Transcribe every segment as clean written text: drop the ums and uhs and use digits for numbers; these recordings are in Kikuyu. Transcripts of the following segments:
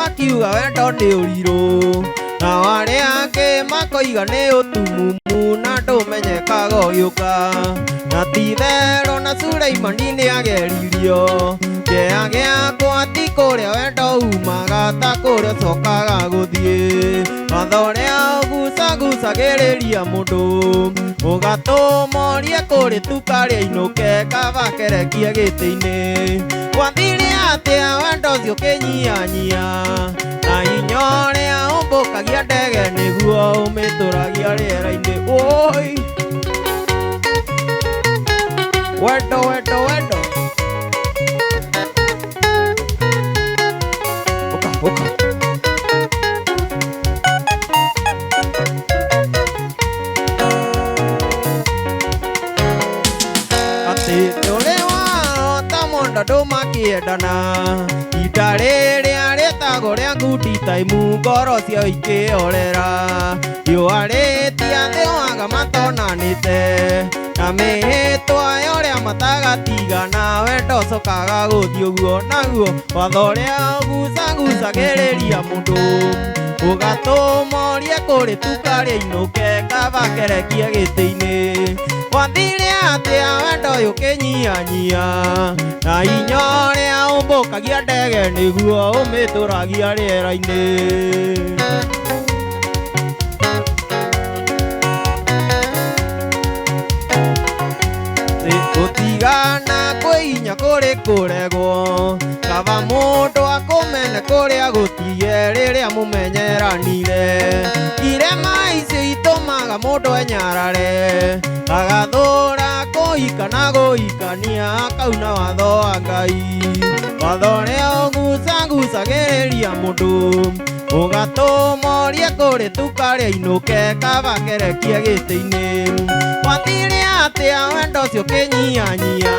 Makiuga wendo nĩ ũrirũ, nao arĩa angĩ makoiga nĩ ũtumumu na ndũmenyekaga ũgĩũka. Na ti-itherũ na Suleimani nĩ ageririo. Kĩeha gĩakwa ti kũrĩa wendo umaga ta kũrĩa ũcokaga gũthiĩ. Watho ũrĩa ũgucagucagĩrĩria mũndũ ũgatũma ũrie kũrĩ tuka rĩainũke kaba kerekie gĩtĩ-inĩ. Gwathire atĩa wendo ũcio ũkĩnyianyia na hinya ũrĩa ũmbũkagia ndege nĩguo ũmĩtũragia rĩera-inĩ. Oi! Wendo, wendo, wendo. Ũka, ũka. Atĩ ũrĩ warota mũndũ andũ makĩendana ihinda rĩrĩa rĩtagwo rĩa good time ngoro ciao ikĩhorera. Riũa rĩtiathũaga matonanĩte na mĩhĩtwa ya ũrĩa matagatigana wendo ũcokaga gũthiĩ ũguo naguo. Watho ũrĩa ũgucagucagĩrĩria mũndũ ũgatũma ũrie kũrĩ tuka rĩainũke kaba kerekie gĩtĩ-inĩ. Gwathire atĩa wendo ũyũ ũkĩnyianyia na hinya ũrĩa ũmbũkagia ndege nĩguo ũmĩtũragia rĩera-inĩ. Gũtigana kwĩ hinya kũrĩ kũregwo, kaba mũndũ akũmene kũrĩa gũtige rĩrĩa mũmenyeranire. Irema icio itũmaga mũndũ enyarare, agathũra kũhika na gũhikania akauna watho wa Ngai. Watho ũrĩa ũgucagucagĩrĩria mũndũ ũgatũma ũrie kũrĩ tuka rĩainũke kaba kerekie gĩtĩ-inĩ. Gwathire atĩa wendo ũcio ũkĩnyianyia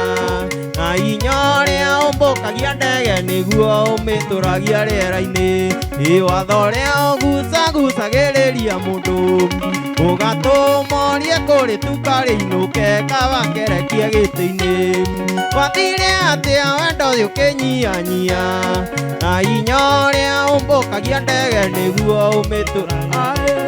na hinya ũrĩa ũmbũkagia ndege nĩguo ũmĩtũragia rĩera-inĩ. Ĩ watho ũrĩa ũgucagucagĩrĩria mũndũ ũgatũma ũrie kũrĩ tuka rĩainũke kaba kerekie gĩtĩ-inĩ. Gwathire atĩa wendo ũyũ ũkĩnyianyia na hinya ũrĩa ũmbũkagia ndege nĩguo ũmĩtũragia.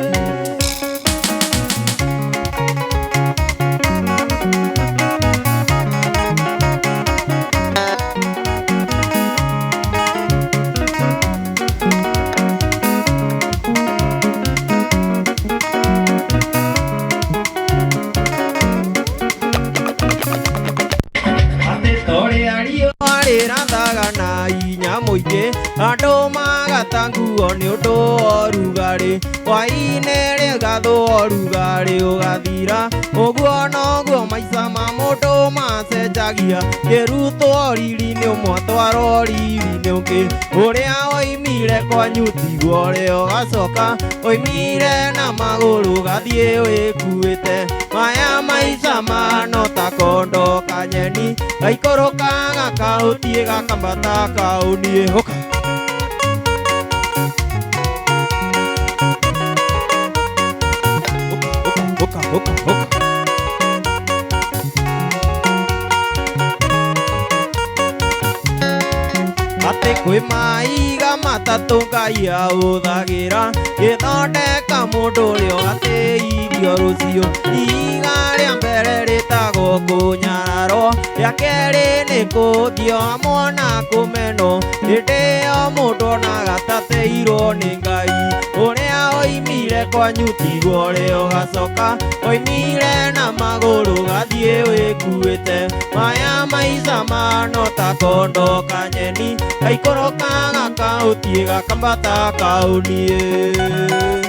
Atĩ torĩa riũa rĩrathaga na hinya mũingĩ andũ magata nguo nĩ ũndũ wa ũrugarĩ, hwaĩ-inĩ rĩgathũa ũrugarĩ ũgathira. Ũguo noguo maica ma mũndũ macenjagia, kĩrutwo riri-inĩ ũmwe atwarwo riri-inĩ ũngĩ. Ũrĩa woimire kwanyu tiguo ũrĩa ũgacoka, woimire na magũrũ ũgathiĩ wĩkuĩte. Maya maica mahana ta kondo kanyeni, gaikũrũkaga kahutie gakambata kaũniĩ. Ũka. Ũka, ũka, ũka. Atĩ kwĩ maiga matatũ Ngai ahũthagĩra gĩthondeka mũndũ ũrĩa ũgatĩirio rũciũ. Ihiga rĩa mbere rĩtagwo kũnyararwo, rĩa kerĩ nĩ kũthio hamwe na kũmenwo. Hĩndĩ ĩyo mũndũ onaga tateirwo nĩ Ngai. Ũrĩa oimire kwanyu tiguo ũrĩa ũgacoka, oimire na magũrũ ũgathiĩ wĩkuĩte. Maya maica mahana ta kondo kanyeni, gaikũrũkaga kahutie gakambata kaũniĩ.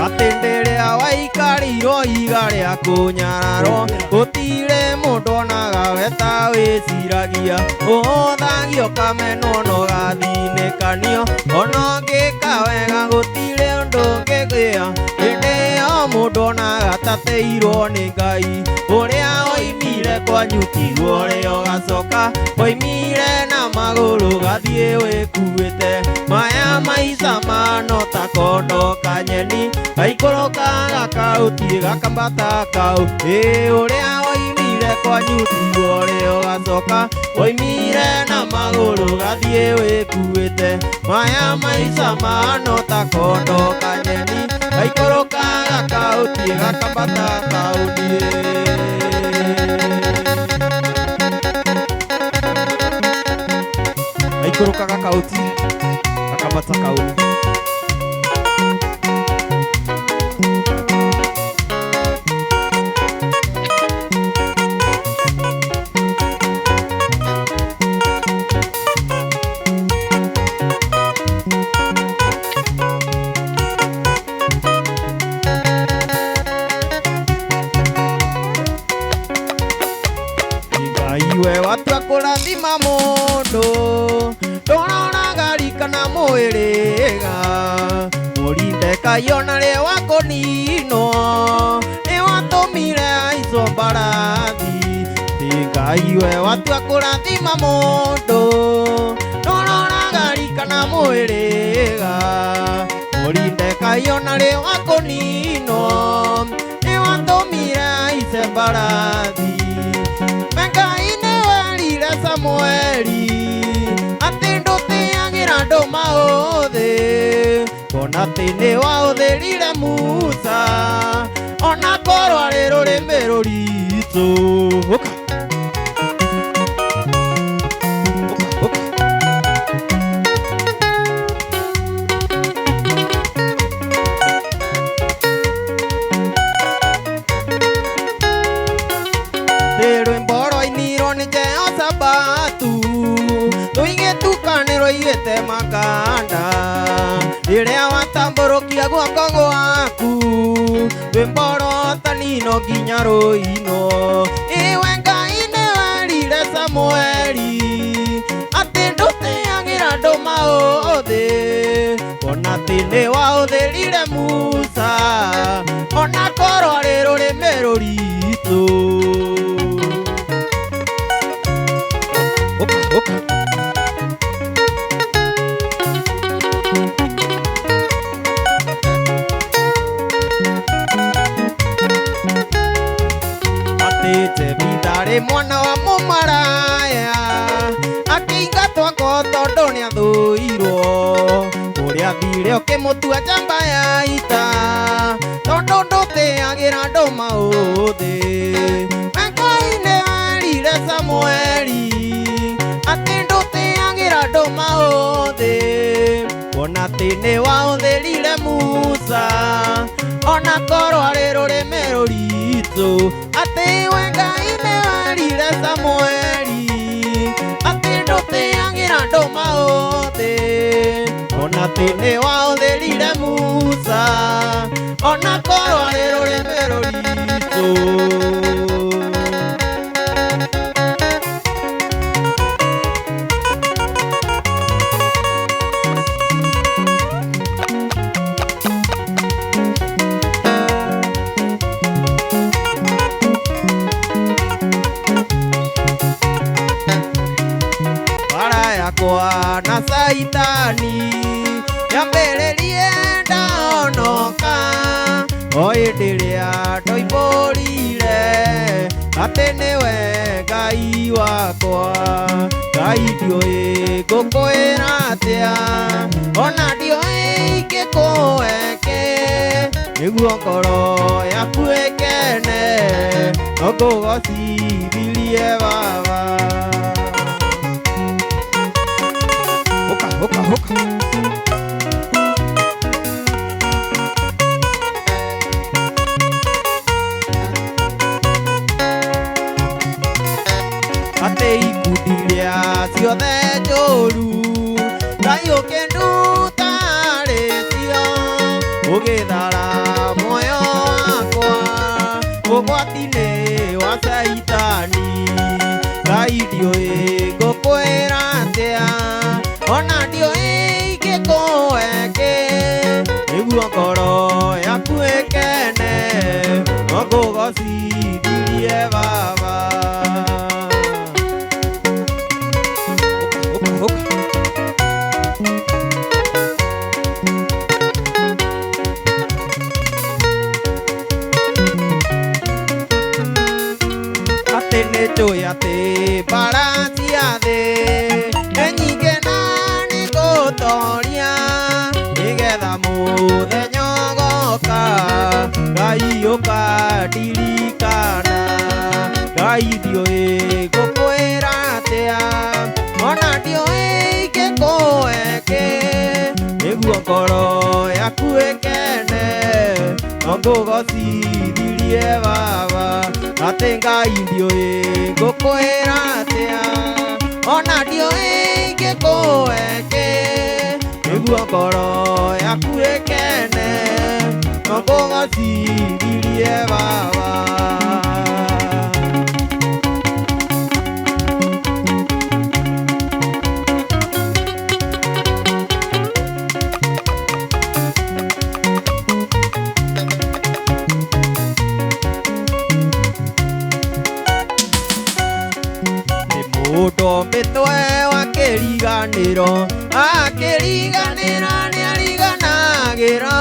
Atĩ rĩrĩa waikarĩirwo ihiga rĩa kũnyararwo, gũtirĩ mũndũ onaga we ta wĩciragia. Ũhũthagio ũkamenwo na ũgathinĩkanio, ona ũngĩka wega gũtirĩ ũndũ ũngĩgĩa. Hĩndĩ ĩyo mũndũ onaga tateirwo nĩ Ngai. Ũrĩa oimire kwanyu tiguo ũrĩa ũgacoka, oimire na magũrũ ũgathiĩ wĩkuĩte. Maya maica mano ta kondo kanyeni gaikũrũkaga kauti gakambata kau ĩ ũrĩa woimire kwanyu tiguo ũrĩa ũgacoka woimire na magũrũ gathiĩ wĩkuĩte maya maica mano ta kondo kanyeni gaikũrũkaga kauti gakambata kauni. Gaikũrũkaga kauti gakambata kauni. Ngai we watua kũrathima mũndũ ndũroraga rika na mwĩrĩga mũrinde Ngai ona rĩ wa kũninwo nĩ watũmire aicwo mbarathi. Ti Ngai we watua kũrathima mũndũ ndũroraga rika na mwĩrĩga mũrinde Ngai ona rĩ wa kũninwo nĩ watũmire aice mbarathi. Ngai nĩ werire Samueli atĩ ndũtĩagĩra andũ maũthĩ kuona atĩ nĩ waũthĩrire Musa ona korwo arĩ rũrĩmĩ rũritũ. Ũka. Ũka, ũka. Thĩ rwĩmbo rwainirwo nĩ Jehoshafatu tũigĩtukanĩrwo igĩte makanda rĩrĩa watambũrũkia guoko gwaku rwĩmbo rwotanino nginya rũinwo. Iwe Ngai nĩ werire Samueli atĩ ndũtĩagĩra andũ maũthĩ kuona atĩ nĩ waũthĩrire Musa ona korwo arĩ rũrĩmĩ rũritũ. Ũka, ũka. Atĩ Jefitha arĩ mwana wa mũmaraya akĩingatwo ko tondũ nĩathũirwo kũrĩa athire ũkĩmũtua njamba ya ita tondũ ndũtĩagĩra andũ maũthĩ. Ngai nĩ werire Samueli atĩ ndũtĩagĩra andũ maũthĩ kuona atĩ nĩ waũthĩrire Musa ona korwo arĩ rũrĩmĩ rũritũ. Atĩ we Ngai nĩ werire Samueli atĩ ndũtĩagĩra andũ maũthĩ kuona atĩ nĩ waũthĩrire Musa ona korwo arĩ rũrĩmĩ rũritũ. Bara yakwa na Saitani yambĩrĩrie ndahonoka o hĩndĩ ĩrĩa ndoimbũrire atĩ nĩwe Ngai wakwa. Ngai ndiũĩ ngũkwĩra atĩa ona ndiũĩ ingĩkũhe nĩguo ngoro yaku ĩkene no ngũgocithirie Baba. Ũka, ũka, ũka. Atĩ ikundi iria ciothe njũru Ngai ũkĩnduta harĩ cio ũgĩthara muoyo wakwa ũgwati-inĩ wa Saitani. Ngai ndiũĩ ngũkwĩra atĩa ona ndiũĩ ingĩkũhe kĩ nĩguo ngoro yaku ĩkene no ngũgocithirie Baba. Ũka, ũka. Nĩnjũĩ atĩ mbara cia thĩ nĩ nyingĩ na nĩngũtoria nĩgetha mũthenya ũgoka Ngai ũkandirikana. Ngai ndiũĩ ngũkwĩra atĩa ona ndiũĩ ingĩkũhe kĩ nĩguo ngoro yaku ĩkene no ngũgocithirie baba atĩ Ngai ndiũĩ ngũkwĩra atĩa ona ndiũĩ ingĩkũhe kĩ nĩguo ngoro yaku ĩkene no ngũgocithirie baba. Mũndũ mĩtwe wa kĩriganĩro akĩriganĩra nĩariganagĩra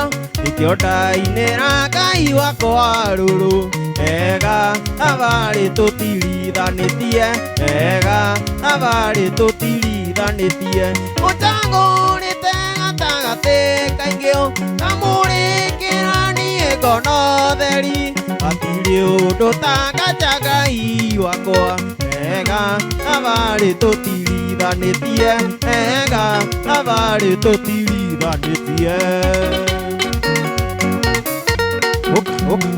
nĩkĩo ndainĩra Ngai wakwa rũrũ ega thabarĩ tũtirithanĩtie ega thabarĩ tũtirithanĩtie ũcagũrĩte gatagatĩ kaingĩ kamũrĩkĩra niĩ ngono theri hatirĩ ũndũ ta ngaja Ngai wakwa ega thabarĩ tũtirithanĩtie ega thabarĩ tũtirithanĩtie. Ũka ũka.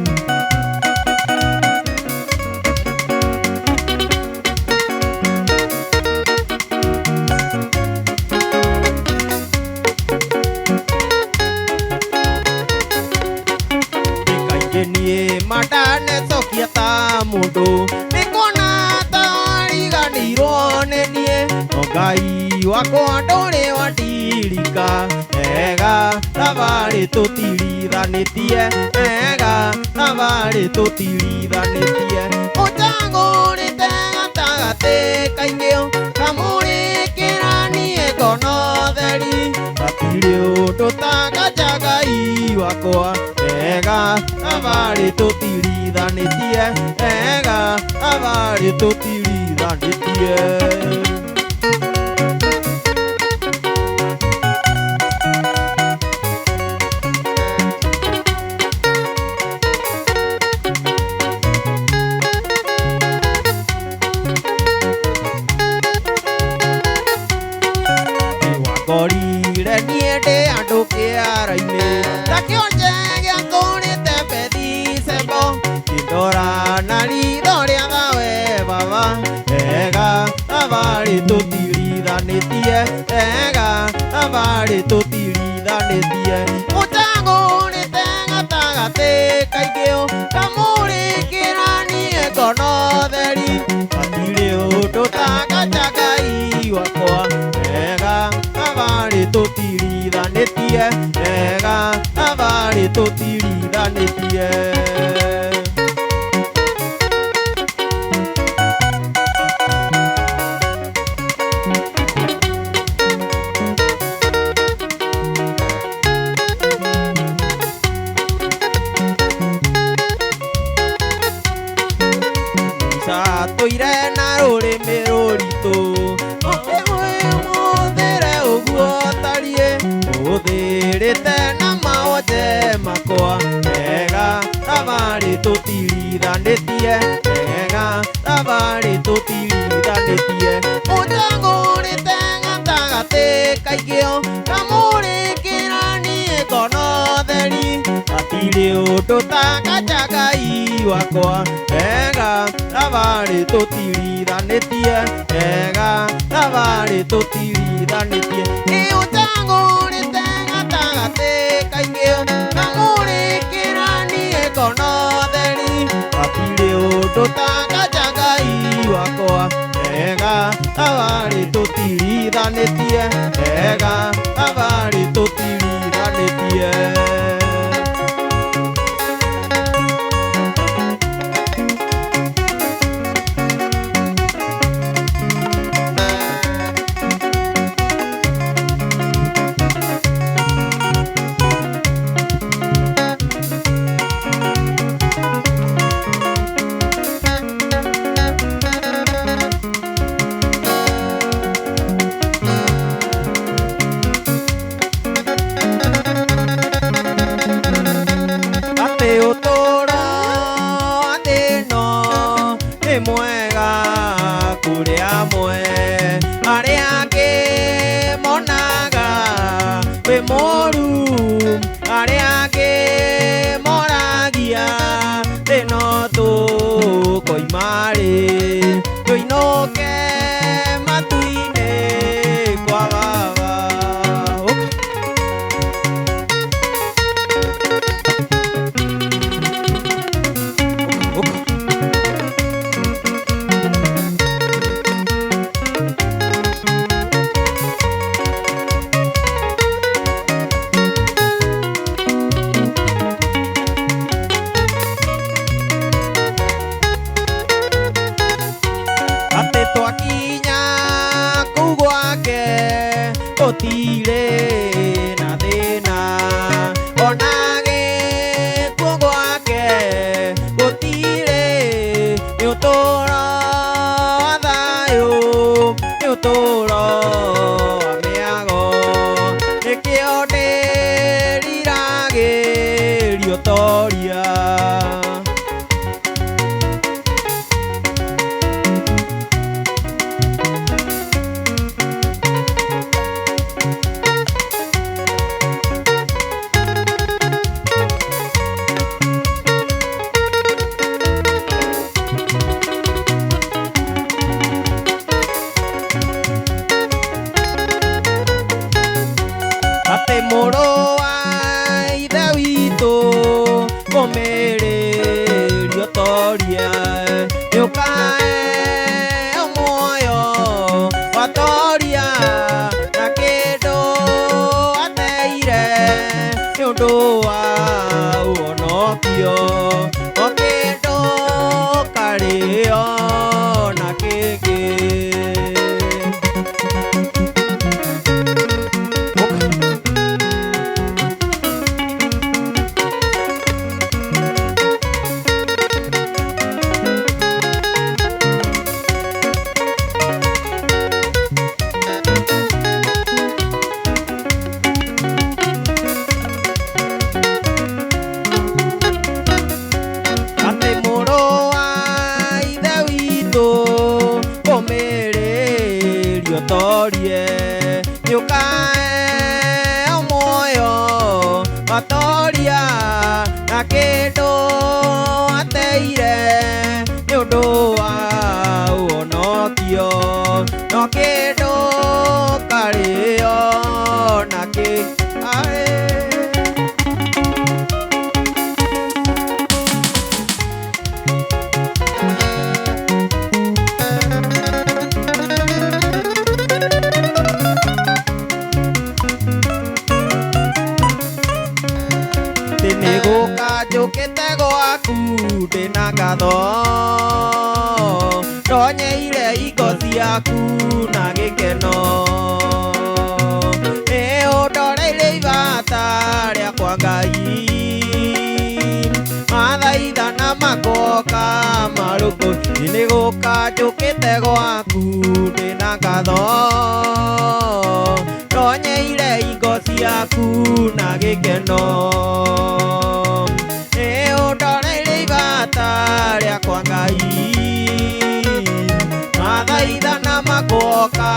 Kaingĩ niĩ mandanecokia ta mũndũ nĩkuona ta wariganĩirwo nĩ niĩ no Ngai wakwa ndũrĩ wandirika ega thabarĩ tũtirithanĩtie ega thabarĩ tũtirithanĩtie ũcagũrĩte gatagatĩ kaingĩ kamũrĩkĩra niĩ ngono theri hatirĩ ũndũ ta ngaja Ngai wakwa ega thabarĩ tũtirithanĩtie ega thabarĩ tũtirithanĩtie. Wakorire niĩ ndĩ andũ kĩara-inĩ ta kĩonje gĩakũrĩte Bethicembo kĩndora na ritho rĩa thawe baba ega thabarĩ tũtirithanĩtie ega thabarĩ tũtirithanĩtie ũcagũrĩte gatagatĩ kaingĩ kamũrĩkĩra niĩ ngono theri hatirĩ ũndũ ta ngaja Ngai wakwa ega thabarĩ tũtirithanĩtie ega thabarĩ tũtirithanĩtie. Musa tũire na rũrĩmĩ rũritũ ũkĩmũthĩre ũguo tariĩ ũthĩrĩte na maonje makwa ega thabarĩ tũtirithanĩtie ega thabarĩ tũtirithanĩtie ũcagũrĩte gatagatĩ kaingĩ kamũrĩkĩra niĩ ngono theri hatirĩ ũndũ ta ngaja Ngai wakwa ega thabarĩ tũtirithanĩtie ega thabarĩ tũtirithanĩtie ĩ ũcagũrĩte gatagatĩ kaingĩ kamũrĩkĩra niĩ ngono theri hatirĩ ũndũ ta ngaja Ngai wakwa ega thabarĩ tũtirithanĩtie ega thabarĩ tũtirithanĩtie. angĩ monaga wĩ mũru, arĩa angĩ moragia thĩ no tũkoima-rĩ, tũinũke matu-inĩ kwa Baba. Ũka. Ũka. Atĩ twakinya kũu gwake gũtirĩ na thĩna, ona gĩkuũ gwake gũtirĩ, nĩ ũtũũro wa thayũ, nĩ ũtũũro wa mĩago, nĩkĩo ndĩriragĩria ũtoria. Atĩ mũrũ wa ithe witũ kũmĩrĩria ũtoria, nĩũkaheo muoyo watoria na kĩndũ ateire nĩ ũndũ wa ũhonokio, o kĩndũ karĩo na kĩngĩ. Ũka. Atĩ mũrũ wa ithe witũ ũmĩrĩrie ũtorie, nĩũkaheo muoyo watoria na kĩndũ ateire nĩ ũndũ wa ũhonokio, no kĩndũ karĩo na kĩ ae. Atĩ nĩgũka njũkĩte gwaku ndĩna ngatho, ndonyeire ingo ciaku na gĩkeno, nĩ ũndoreire ibata rĩakwa Ngai, mathaithana magoka marũkũ, nĩgũka njũkĩte gwaku ndĩna ngatho, ndonyeire ingo ciaku na gĩkeno, nĩ ũndoreire ibata rĩakwa Ngai, mathaithana magoka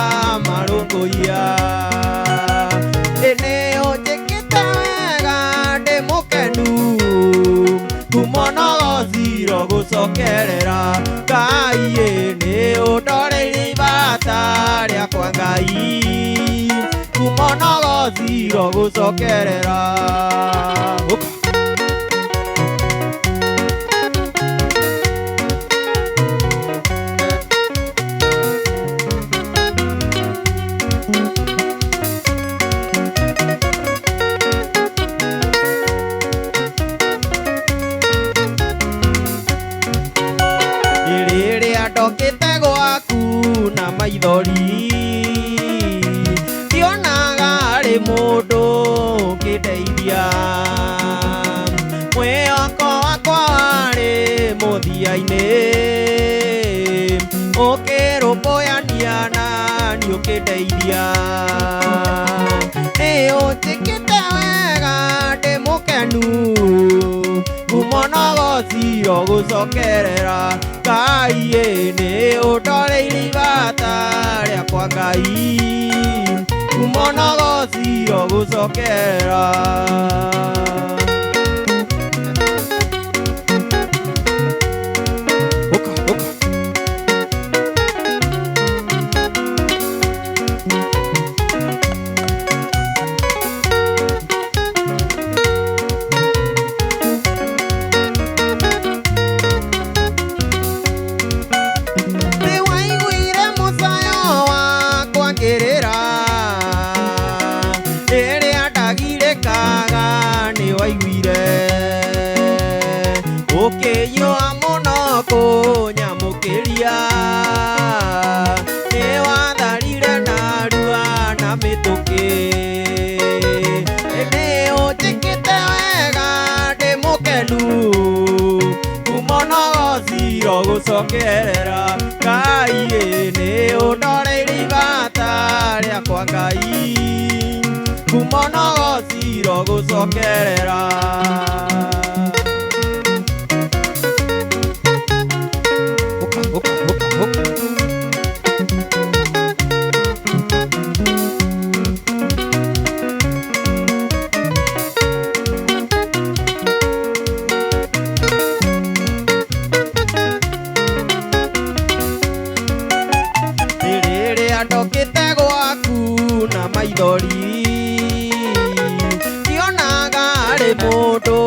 marũngũiya, nĩ ũnjĩkĩte wega ndĩ mũkenu, kuuma onogociro gũcokerera Ngai, nĩ ũndoreire ibata rĩakwa Ngai, kuuma onogociro gũcokerera. Ũka. Rĩrĩa ndokĩte gwaku na maithori, ndionaga arĩ mũndũ ũngĩndeithia, mwĩhoko wakwa warĩ mũthia-inĩ, ũkĩrũmbũyania na niĩ ũkĩndeithia, nĩ ũnjĩkĩte wega ndĩ mũkenu, kuma onogociro gociro gũcokerera Ngai nĩ ũndoreirie ibata rĩakwa Ngai ngumo na gociro gũcokerera. Ũka, ũka. Nĩwaiguire mũcayo wakwa ngĩrĩra rĩrĩa ndagirĩkaga nĩwaiguire ũkĩhiũha mũno kũnyamũkĩria nĩwatharire narua na mĩtũkĩ nĩũnjĩkĩte wega ndĩ mũkenu ngumo na gociro gũcokerera Ngai nĩ ũndoreirie ibata rĩakwa Ngai ngumo na gociro gũcokerera. Ũka, ũka, ũka, ũka. Rĩrĩa ndokĩte gwaku na maithori ndionaga arĩ mũndũ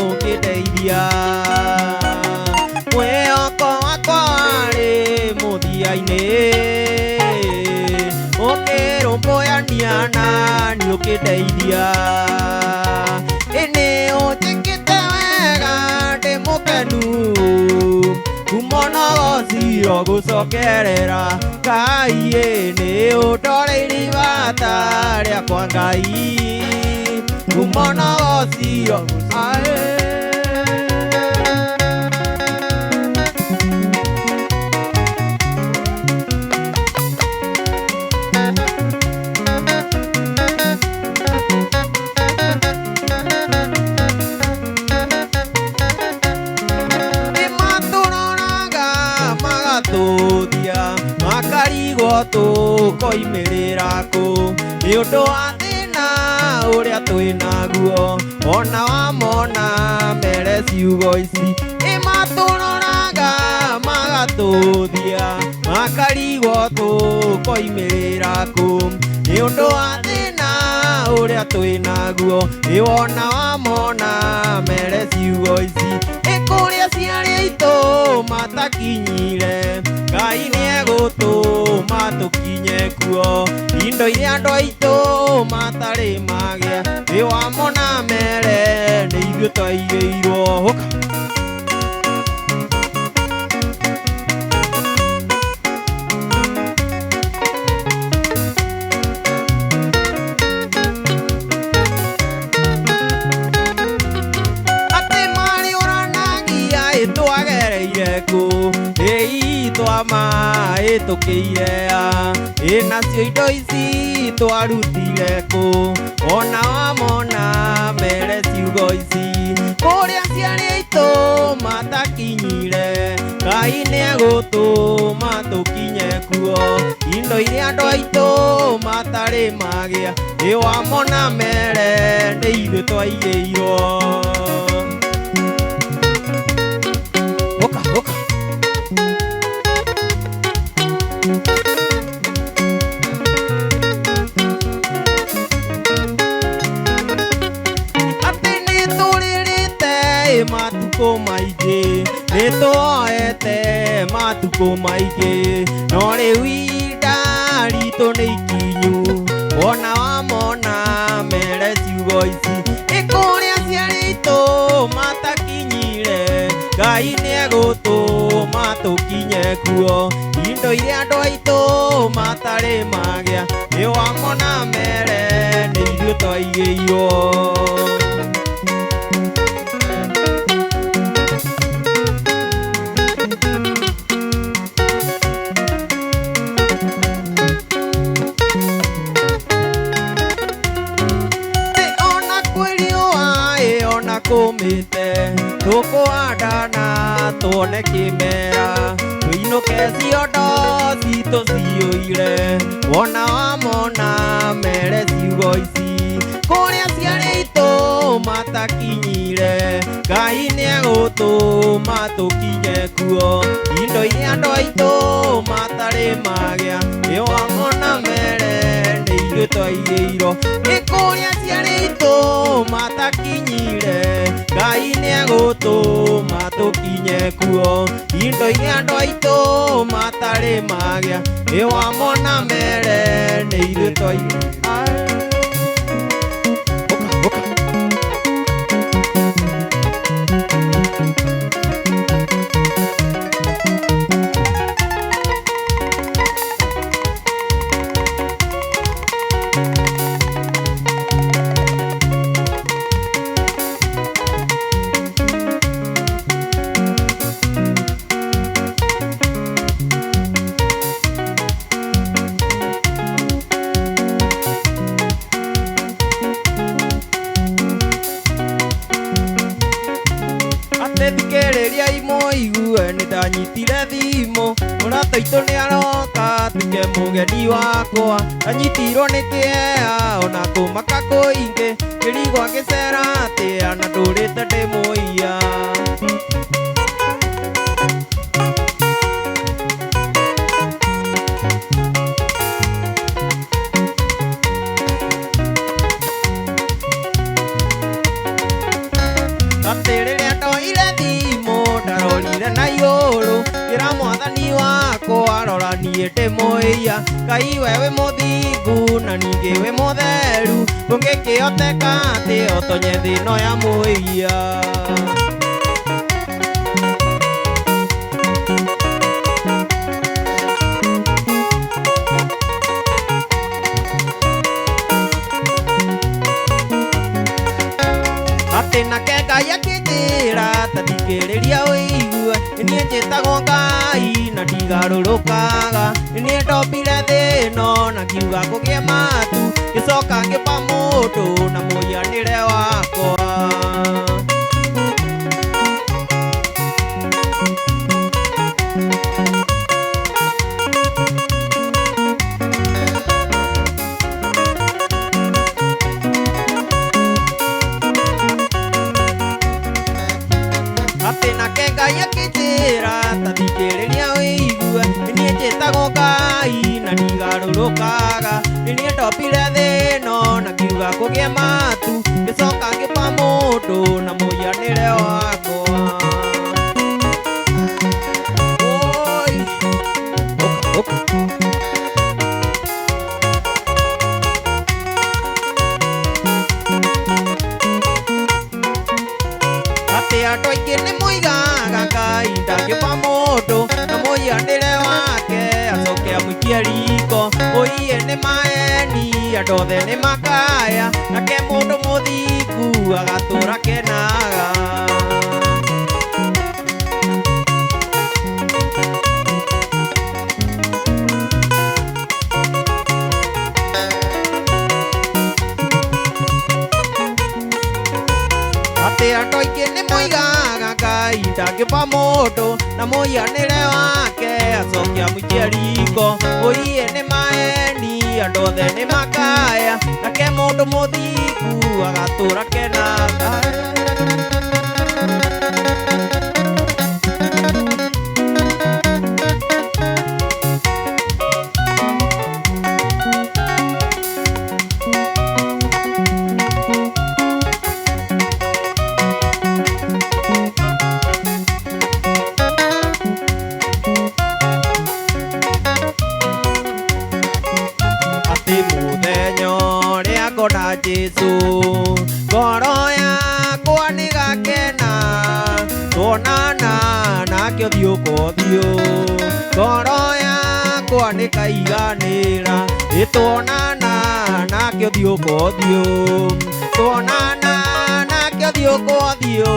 ũngĩndeithia mwĩhoko wakwa warĩ mũthia-inĩ ũkĩrũmbũyania nani ũkĩndeithia ĩnĩ ũnjĩkĩte wega ndĩ mũkenu ngumo na gociro gũcokerera Ngai nĩ ũndoreirie ibata rĩakwa Ngai ngumo na gociro ae. Nĩmatũroraga magatũthia makarigwo tũkoimĩrĩra kũ nĩ ũndũ wa thĩna ũrĩa twĩ naguo ona wamona mere ciugo ici ĩmatũroraga magatũthia makarigwo tũkoimĩrĩra kũ nĩ ũndũ wa thĩna ũrĩa twĩ naguo ĩwona wamona mere ciugo ici ĩkũrĩa ciarĩ aitũ matakinyire Ngai nĩegũtũma tũkinye kuo indo iria andũ aitũ matarĩ magĩa ĩwamona mere nĩ ithuĩ twaigĩirwo. Ũka. Atĩ marĩũranagia ĩtwagereire kũ ĩi twamaĩtũkĩire a ĩ nacio indo ici twarutire kũ ona wamona mere ciugo ici kũrĩa ciarĩ aitũ matakinyire Ngai nĩegũtũma tũkinye kuo indo iria andũ aitũ matarĩ magĩa ĩwamona mere nĩ ithuĩ twaigĩirwo. Ũka, ũka. Atĩ nĩtũrĩrĩte matukũ maingĩ nĩtuoete matukũ maingĩ no rĩu ihinda ritũ nĩ ikinyu wona wamona mere ciugo ici ĩkũrĩa ciarĩ aitũ matakinyire Ngai nĩegũtũma tũkinye kuo indo iria andũ aitũ matarĩ magĩa ĩwamona mere nĩ ithuĩ twaigĩirwo. Ona kwĩ riũa ĩ ona kũmĩte tũkũhandana Tuone kĩmera tũinũke ciondo citũ ciyũire wona wamona mere ciugo ici kũrĩa ciarĩ itũ matakinyire Ngai nĩegũtũma tũkinye kuo indo iria andũ aitũ matarĩ magĩa ĩ wamona mere nĩ ithuĩ twaigĩirwo nĩ kũrĩa ciarĩ itũ matakinyire Ngai nĩegũtũma tũkinye kuo indo iria andũ aitũ matarĩ magĩa ĩ wamona mere nĩ ithuĩ twaigĩirwo. Ũka, ũka. Atĩ thikĩrĩria imũigue nĩ ndanyitire thimũ mũrata itũ nĩ aroka atuĩke mũgeni wakwa anyitirwo nĩ kĩea ona kũmaka kũingĩ ngĩrigwo ngĩcera atĩa na ndũrĩte ndĩ mũiya. Atĩ rĩrĩa ndoire thimũ ndarorire na igũrũ ngĩra mwathani wakwa rora niĩ ndĩ mũiya Ngai we wĩ mũthingu na ningĩ wĩ mũtheru ndũngĩkĩhoteka atĩ ũtonye thĩ ĩno ya mũiya. Atĩ nake Ngai akĩnjĩra ta thikĩrĩria ũigue niĩ njĩtagwo Ngai na ndigarũrũkaga niĩ ndombire thĩ ĩno na ngiuga kũgĩe matu ngĩcoka ngĩmba mũndũ na mũhianĩre wakwa. Atĩ nake Ngai akĩnjĩra ta thikĩrĩria ũigue niĩ njĩtagwo Ngai na ndigarũrũkaga niĩ ndombire thĩ ĩno na ngiuga kũgĩe matu ngĩcoka ngĩmba mũndũ na mũhianĩre wakwa. Oi. Ũka, ũka. Atĩ andũ aingĩ nĩ moigaga Ngai ndangĩmba mũndũ na mũhianĩre wake acoke amũikie riko ũiye nĩ maeni andũ othe nĩ makaya nake mũndũ mũthingu agatũra kenaga. Atĩ andũ aingĩ nĩ moigaga Ngai ndangĩmba mũndũ na mũhianĩre wake acoke amũikie riko ũiye nĩ maeni andũ othe nĩ makaya nake mũndũ mũthingu agatũra kenaga. Atĩ mũthenya ũrĩa ngona Jesũ ngoro yakwa nĩgakena tuonana nake ũthiũ kwa ũthiũ ngoro yakwa nĩkaiganĩra ĩ tuonana nake ũthiũ kwa ũthiũ tuonana nake ũthiũ kwa ũthiũ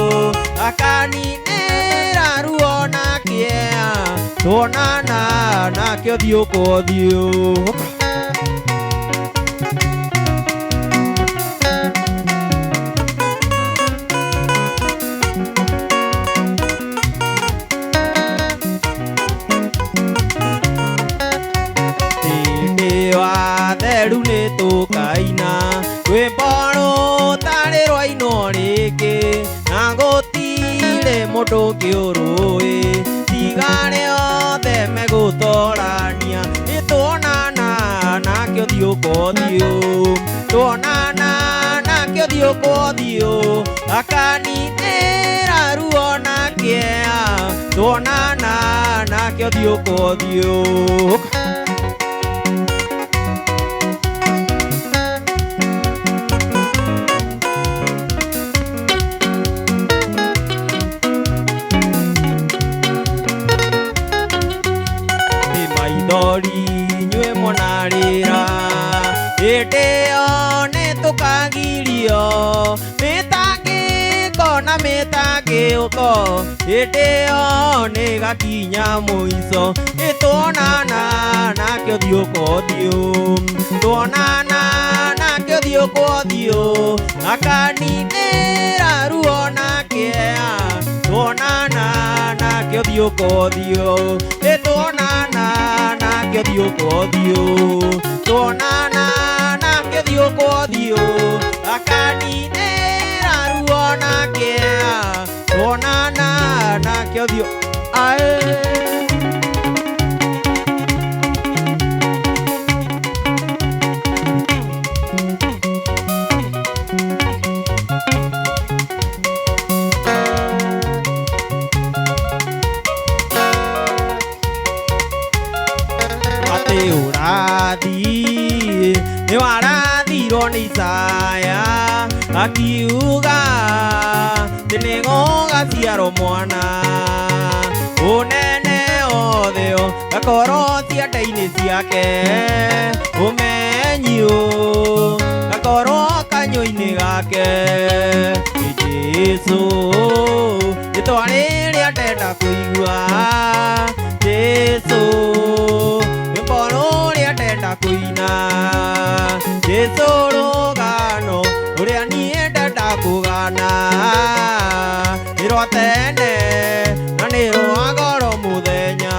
akaninĩra ruo na kĩeha tuonana nake ũthiũ kwa ũthiũ. Ũka. tũkaina rwĩmbo rũtarĩ rwainwo rĩngĩ na gũtirĩ mũndũ ũngĩ ũrũĩ tiga arĩa othe megũtorania nĩ tuonana nake ũthiũ kwa ũthiũ tuonana nake ũthiũ kwa ũthiũ akaninĩra ruo na kĩeha tuonana nake ũthiũ kwa ũthiũ. Nĩ maithori inyuĩ mũnarĩra hĩndĩ ĩyo nĩ tũkagirio mĩtangĩko na mĩtangĩko hĩndĩ ĩyo nĩ gakinya mũico nĩ tuonana nake ũthiũ kwa ũthiũ tuonana nake ũthiũ kwa ũthiũ akaninĩra ruo na kĩeha tuonana nake ũthiũ kwa ũthiũ nĩ tuonana nake ũthiũ kwa ũthiũ tuonana nake ũthiũ kwa ũthiũ akaninĩra ruo na kĩeha tuonana nake ũthiũ ae. Atĩ ũrathi nĩ warathirwo nĩ Isaya akiuga atĩ nĩ gũgaciarwo mwana ũnene othe gakorwo ciande-inĩ ciake ũmenyi gakorwo kanyua-inĩ gake nĩ Jesũ rĩtwa rĩrĩa ndenda kũigua Jesũ rwĩmbo rũrĩa ndenda kũina Jesũ rũgano rũrĩa niĩ ndenda kũgana nĩ rwa tene na nĩ rwa goro mũthenya.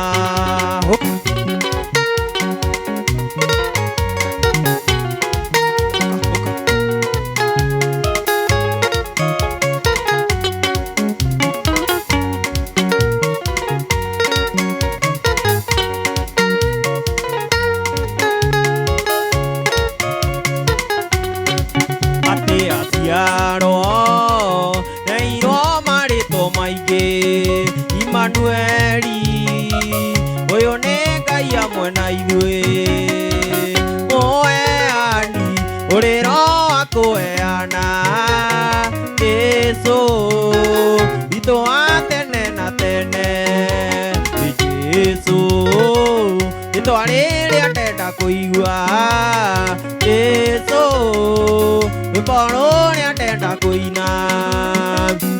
Atĩ aciarwo neirwo marĩtwo maingĩ Imanueli ũyũ nĩ Ngai hamwe na ithuĩ mũheani ũrĩro wa kũheana Jesũ witũ wa tene na tene nĩ Jesũ rĩtwa rĩrĩa ndenda kũigua Jesũ rwĩmbo rũrĩa ndenda kũina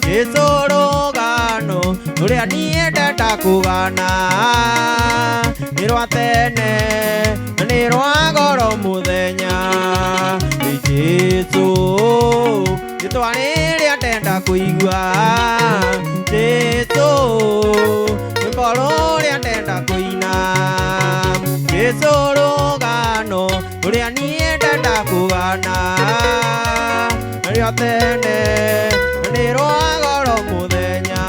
Jesũ rũgano rũrĩa niĩ ndenda kũgana nĩ rwa tene na nĩ rwa goro mũthenya nĩ Jesũ rĩtwa rĩrĩa ndenda kũigua Jesũ rwĩmbo rũrĩa ndenda kũina Jesũ rũgano rũrĩa niĩ ndenda kũgana nĩ rwa tene na nĩ rwa goro mũthenya.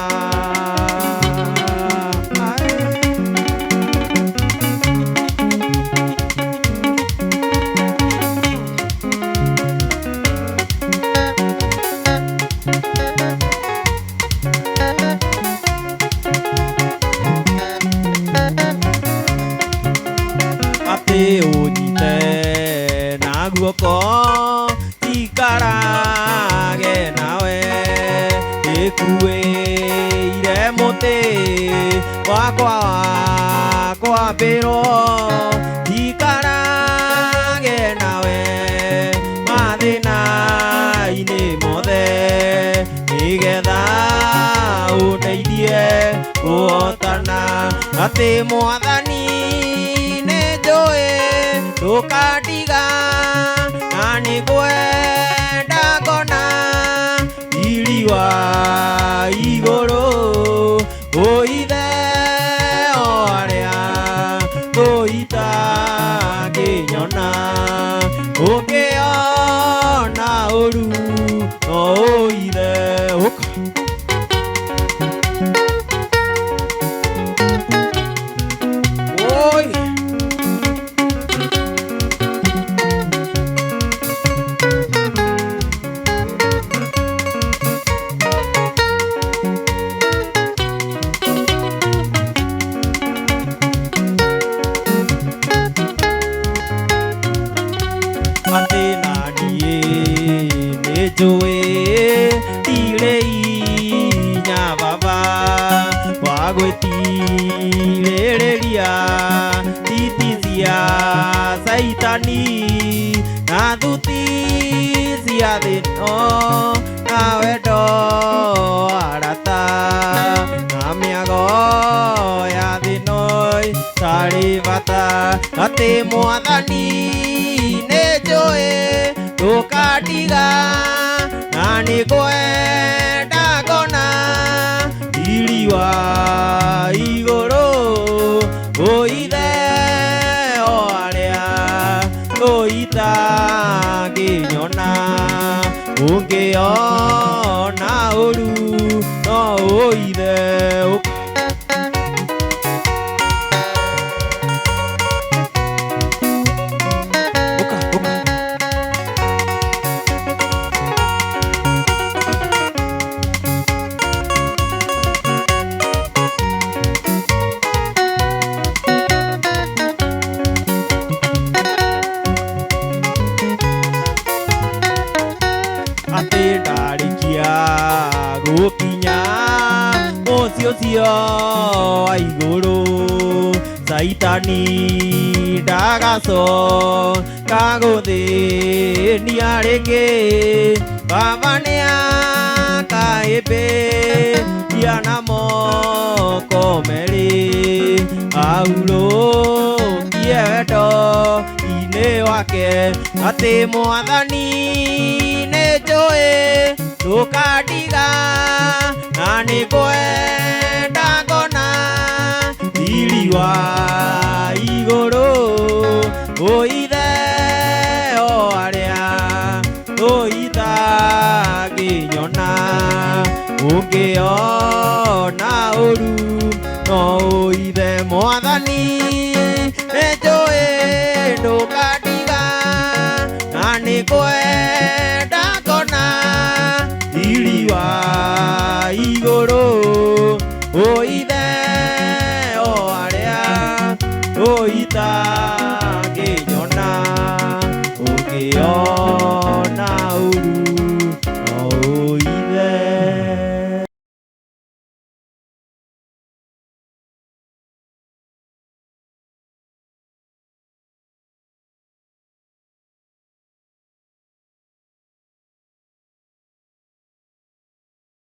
Atĩ ũnyite na guoko njikarage nawe ĩkuĩire mũtĩ wakwa wa kwambĩrwo njikarage nawe mathĩna-inĩ mothe nĩgetha ũndeithie kũhotana atĩ Mwathani nĩ njũĩ ndũkandiga na nĩngwenda ngona riri wa igũrũ ũithe o arĩa thũ itangĩnyona. Ũngĩona ũru no ũithe ũka. Oi. Atĩ na niĩ nĩ njũĩ ndirĩ inya baba wa gwĩtirĩrĩria titi cia caitani na thuti cia thĩno na wendo arata na mĩago ya thĩno tarĩ bata atĩ mwathani nĩ njũĩ ndũkandiga na nĩ ngwenda ngona riri wa igũrũ ũithe o arĩa ũitangĩnyona ũngĩona ũru no ũithe ũka. Ũka ũka. Atĩ ndarĩkia gũkinya mũciĩ ũcio wa igũrũ caitani ndagacoka gũthĩnia rĩngĩ baba nĩakahĩmbĩria na moko merĩ ahurũkie wendo-inĩ wake atĩ mwathani nĩ njũĩ ndũkandiga na nĩ ngwenda ngona riri wa igũrũ ũithe o arĩa ũitangĩnyona ũngĩona ũru no ũithe mwathani nĩ njũĩ ndũkandiga na nĩ ngwenda ngona riri wa igũrũ ũithe o arĩa ũitangĩnyona.